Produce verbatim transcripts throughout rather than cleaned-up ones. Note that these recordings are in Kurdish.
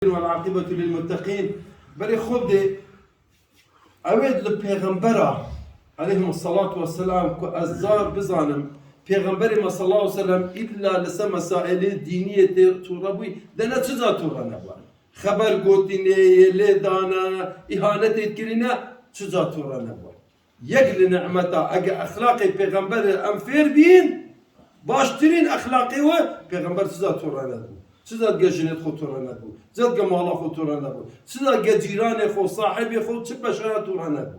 والعاقبة للمتقين. Berê xwe bidê, ew ê li pêxembera aleyhimussalatu vesselam ku ez zar bizanim, pêxemberê me sallallahu aleyhi ve sellem îlla li ser mesailê dîniyê tê tûre bûyî, de ne çiza tûre nebû. Xeber gotinê, yê lê dana, îhanetê kirine, çiza tûre nebû. Yek li nimeta, ege exlaqê pêxemberê em fêr bîn, baştirîn exlaqê we, pêxember çiza tûre nebû. Çiza dige jinê xwe tûre nebû. Çiza dige mala xwe tûre nebû. Çiza dige cîranê xwe, sahibê xwe, çi beşera tûre nebû.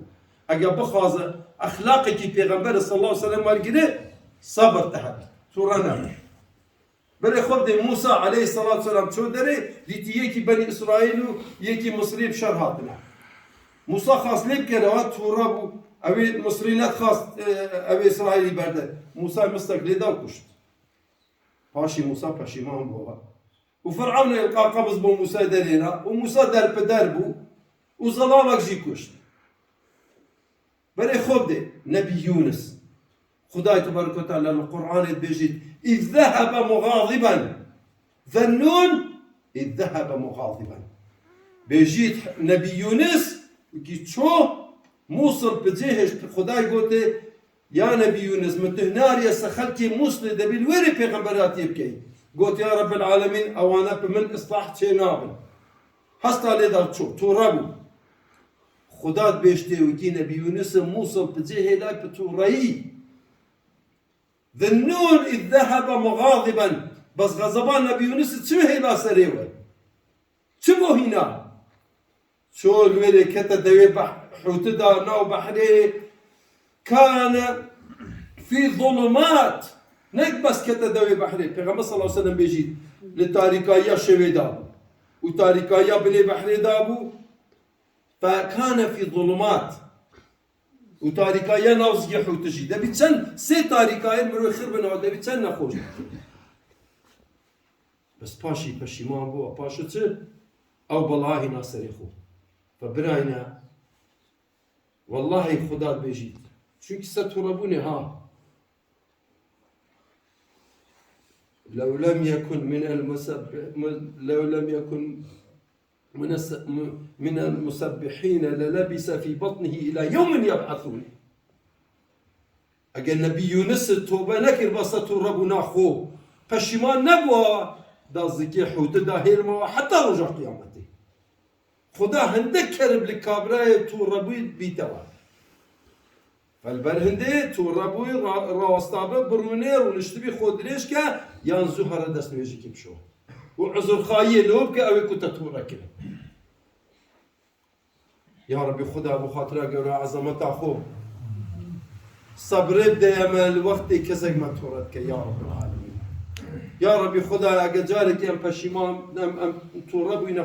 Ege bixwaze exlaqekî pêxemberê sallallahu aleyhi ve sellem wergire, sabir te hebe. Tûre nebû. Berê xwe bidê Musa aleyhissalatu vesselam çû derê, dîtî yekî Benî Îsraîl û yekî Misrî bi şer hatine. Musa xwest lê bikere, ew tûre bû, ew ê Misrî nedixwest, e, ew ê Îsraîlî berde. Musa mistek lê da û kuşt. Paşî Musa peşîman bû ew. Û Firavne ilqa qebz bo Musa derêna û Musa derpider bû û zelalek jî kuşt. Berê xwe bidê, Nebî Yûnis. Xwedayê Tebarek ve Teala li Qur'anê dibêjît, "Îz zehebe muxaziben." Zennûn, "Îz zehebe muxaziben." Bêjît, Nebî Yûnis, wekî çû Mûsil bi cê hişt, Xwedayê gotê, "Ya Nebî Yûnis, min tu hinariye ser xelkê Mûsilê de bî li wêrê pêxemberatiyê bikey." Got, "Ya Rebbil Alemîn, ewana bi min islah çê nabin." Hesta lê da çû, tûre bû. Xuda dibêjtê wekî Nebî Yûnisê Mûsil bi cê hêlay bi tûreyî. Zinnûn iz zehebe muxaziben. Bes xezeba Nebî Yûnisê çi hêla serê we? Çi bo hîna? Çû li wêrê kete dewê behr-, hûti da nav behrê. Kane fî zulumat. Nek bes kete dewê behrê. Pêxember sallallahu aleyhi ve sellem bêjî, li tarîkayiya şevê da bû. Û tarîkayiya binê behrê da bû. Fekane fî zulumat. Û tarîkayiya nav zikê hûti jî. Debî çend sê tarîkayên mirov xir bin, debî çend nexweş. Bes paşî peşîman bû, paşo çi? Ew bela hîna serê xwe. Fe birayne, wellahî Xuda dibêjît. Çunkî ser tûrebûnê ha. Lew lem yekun minel musebbi-, mu-, lew lem yekun munes-, mu-, minel musebbihîne lelebise fî batnihi ila yewmin yeb'esûn. Eger Nebî Yûnis tobe nekir, basa tûrebûna xwe, peşîman nebûwa, da zikê hûti da hêlma heta roja qiyametê. Xuda hindek kerib li kabrayê tûrebûyî bîte we. Fel ber hindê tûrebûyî ra-, rawestabe, birûnê, rûniştibî, xwe dirêj ke, yan zû here destnûêjikê bişo. Û uzurxwayiyê li we bike, ew ê ku te tûre kirin. Ya Rebî Xuda, bi xatira gewra ezameta xwe, sebrê bide me li wextê kesek me tûre dike, ya Rebbil Alemîn. Ya Rebî Xuda, eger carekê em peşîman, em, em tûre bûyne,